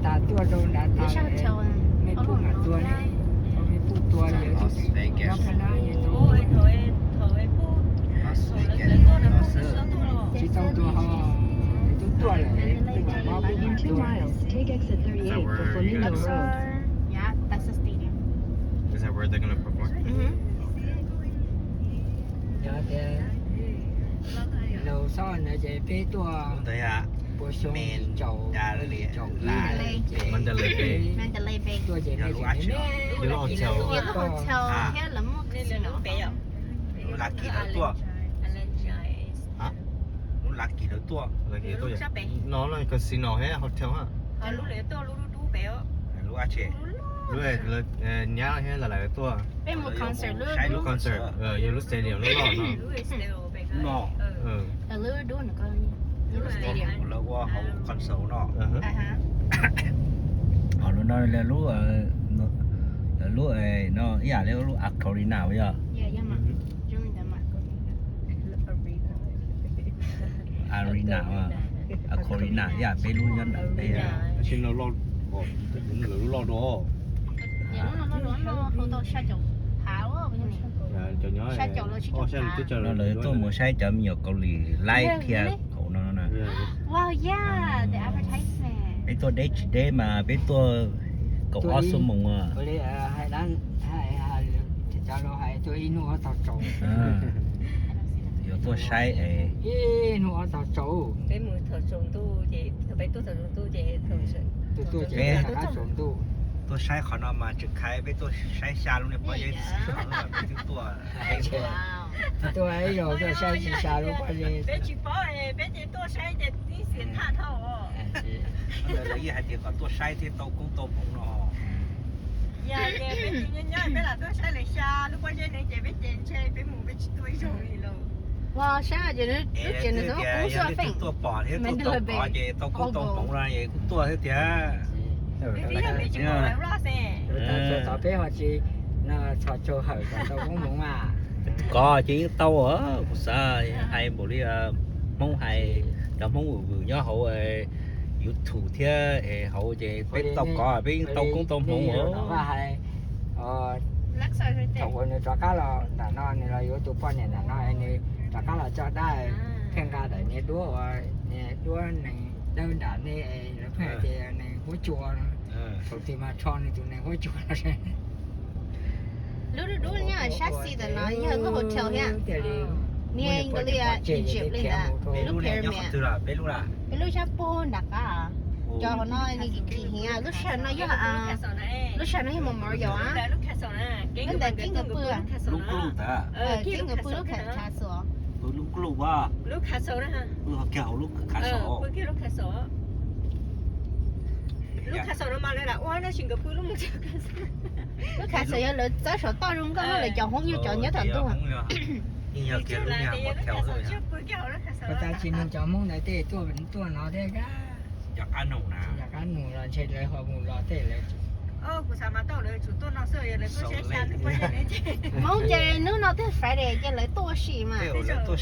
Tas tuaj rau nrad tas, mej pum mas tuaj ne, mej pum tuaj yog nyob qhov na yog tsis tau tuaj ho, twb tuaj lawm, mob pum mas tuaj. Take exit thirty-eight for Flamingo Road. Yeah, that's the stadium. Is that where they're gonna perform? Yog tias laus xob ntawd ces peb tuaj puas xyoo caum, caum ib, Mandalay Bay. Tuaj ces nej tseem me me, lub hotel thiab lawv muaj casino. Lub Lucky lawv tuaj. Lub Lucky lawv tuaj. No no casino thiab hotel. Lub ab tsi, lub nyab thiab lawv lawv tuaj. Peb mus concert, lub concert, yog lub stadium lub loj no. No. Lub stadium lawv ua hauv concert no. Ho lub no lawv lub, lawv lub no ib yam li lub Aquarina yog. Arena, Aquarina ib yam peb lub nyob ntawm peb. Lub loj dua. No lawv tuaj mus saib cov me nyuam Kaus Lim laib thiab hauv no na. Peb tuaj deb tsis deb mas peb tuaj kaum ob xuab moos. Yuav tuaj saib es. Ib hnub ob tog tsaus. Peb mus thaum tsaus ntuj ces, peb tuaj thaum tsaus ntuj ces, peb tuaj saib qhov no mas tseem khaiv peb tuaj saib xya lub niag pob zeb txiv xwb peb twb tuaj. Tuaj ib zaug tuaj saib tsis xya lub pob zeb. Peb tsis paub, peb ces tuaj saib ces tib xiam thaj dhau. Lawv yeej hais tias kom tuaj saib thiaj tau koob tau hmoov no. Yog ces peb tsis nyob nyob peb lam tuaj saib lawv xya lub pob zeb ne ces peb ces ntshe peb mus peb tsis tuaj ib zaug li lauj. Saib ces lub tsev nws tau koob xwb feem. Tuaj pom thiab tuaj tau pom ces tau koob tau hmoov no es kuj tuaj thiab tiag. Peb tsis tau lawv loj xwb. Txog peb ho tsis txhos caug hawm kom tau koob hmoov mas. Kov ces yeej tau, kuv xav hais npaum li Hmoob hais, cov Hmoob vwm vwm nyob hauv YouTube thiab es hauv ces peb tau kov peb yeej tau koob tau hmoov. Thaum uas nws rov qab los nram no, nws los yuav tus poj niam nram no, nws rov qab los coj dab, pheej nqa daim niag duab uas niag duab nees dawb nram ne, lawv pheej hais tias nees huab cua no. Thaum twg mas rho nws tus nees huab cua no. Lub dub dub nyob sab xis ntawm no yog lub hotel thiab. Niag nkawd li Egypt li ntawd, lub pyramid. Peb lub sab puag nram qab, cov hauv no nws kim kim heev. Lub sij hawm no yog, lub sij hawm no yog memorial, lub ntawd kib nkawd pw, kib nkawd pw lub castle. Lub castle yog lawv txawb saum toj zoo nkauj lawv cov Hmoob yog cov nyob tom ntug. Ua cas tsis nug cov Hmoob ntawd tej tuaj no thiab. Cov qab nug los ntshe lawv ho mus los tej lawv. Hmoob ces hnub no twb Friday ces hnub no twb Friday ces lawv tuaj ua si mas.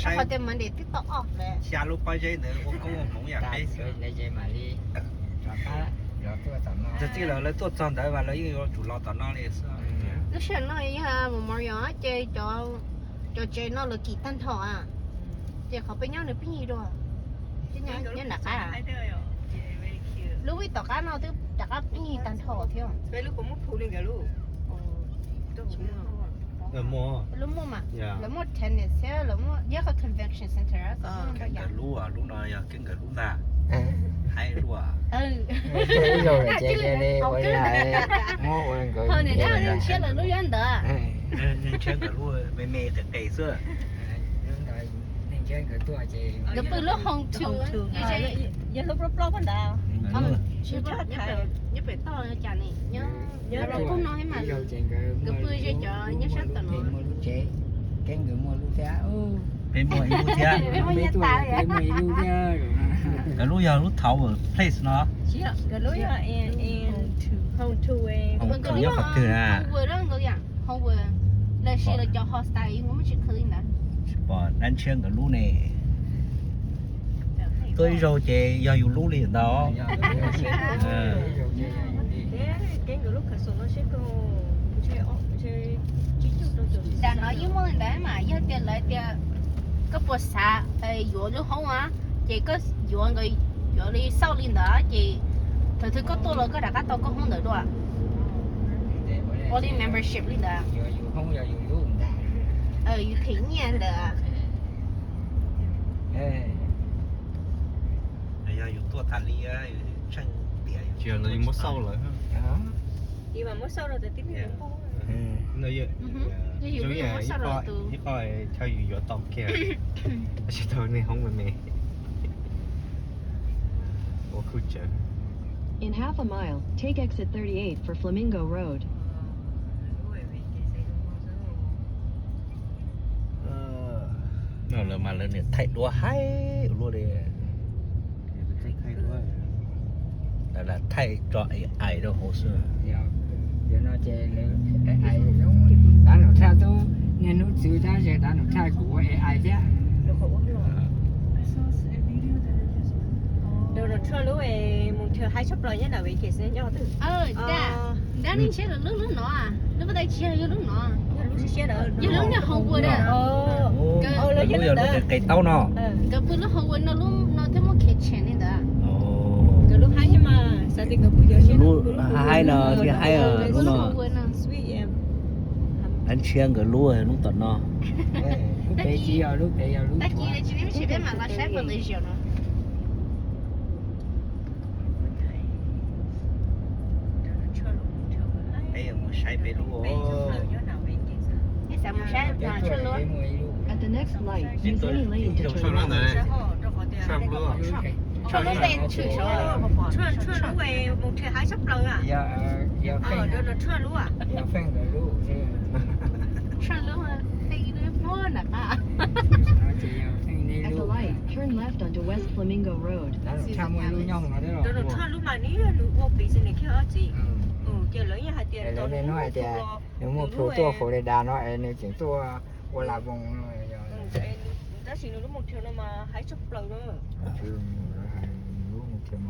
Qhov tias Monday twb tau off lawm. Xya lub pob zeb ntawd ua koob ua hmoov yam peb xwb. Txij lawv, lawv tuaj txog ntawd mas lawv yeej yuav tsum los tom no li xwb. Lub sij hawm no yog memorial ces cov tsev no lawv kim tag nrho, ces qhov peb nyob nws pheej dua, nyob nram qab. Lub vij tom qab no twb rov qab pheej tag nrho thiab. Lub muaj mas, lawv muaj tennis thiab lawv muaj, yog qhov convention center. Nkawd lub, lub no yog keeb nkawd lub ntag. Haib luaj. Ib zaug lawm ces li ua li hais, muab ua nkawd. Ho nws dab ntshiab lawv lub nyob ntawd. Ntshiab nkawd lub me me qis qis xwb. Nkawd pw lub home two, yog lub ploj ploj ntawd. Nyob pem toj cas ne, nyob pem toj no thiab mas. Nkawd pw ze cov nyob sab tom no. Keeb nkawd muaj lub thiab. Peb muaj ib lub thiab. Nkawd lub yog lub tower place no. Nkawd lub yog home two, nyob qhov twg na? Lawv sis lawv cov hostel ib muaj tsis khwv li ntawd. Tsis pom dab ntshiab nkawd lub ne. Tuaj ib zaug ces yog yus lub li ntawd. Tam no yeej muaj li ntawd mas yog tias lawv tias koj puas xav yuav lub hoob a, ces koj yuav nkawd, yuav li xauj li ntawd ces thaum twg koj tuaj los koj rov qab tau koj hoob ntawd dua. Ua li membership li ntawd. Yus them nyiaj ntawd. Yog yus tuaj tas li, tseem tias yus muab xauj lawm. Yog yus muab xauj lawm tus, ib qho chaw yus yuav tau kiag, tsis tau nej hoob me me. Ua khuj tsawv. In half a mile, take exit thirty-eight for Flamingo Road. No lawv mas lawv niam thaij duab haib ua luaj li. Lawv lam thaij tso A I rau hauv xwb. Tam no ces lawv A I, dav nom thaij tub niag hnub txwv tab sis dav nom thaij kuv ua A I thiab. Donald Trump lub mus nrhiav haib tshaj plaws nyob na Vegas nyob twg? Dab neeg ntshiab lub lub no, lub paj tai tsis yog, yog lub no, yog lub niag Hollywood a. Lub yog lub qis taub no. Nkawd pw lub Hollywood no, lub no thiaj muaj kitchen li ntawd. Lub haib no thiaj haib, lub no. Dab ntshiab nkawd lub hnub tom no. Tag kis tsis nej tsis peb mam los saib Felicia no. Peb mus saib peb lub. Xav mus saib Trump lub. At the next light, use any lane to turn left. Trump lub, Trump lub mus nrhiav haib tshaj plaws. Donald Trump lub, Trump lub, At the light, turn left onto West Flamingo Road. Donald Trump lub mas nws yog nws ua business kiag txiv. Ces lawv yeej hais tias nws muaj plhu tuaj Florida no es nws tseem tuaj ua lam voos no. Tab sis nws lub mus nrhiav no mas haib tshaj plaws na.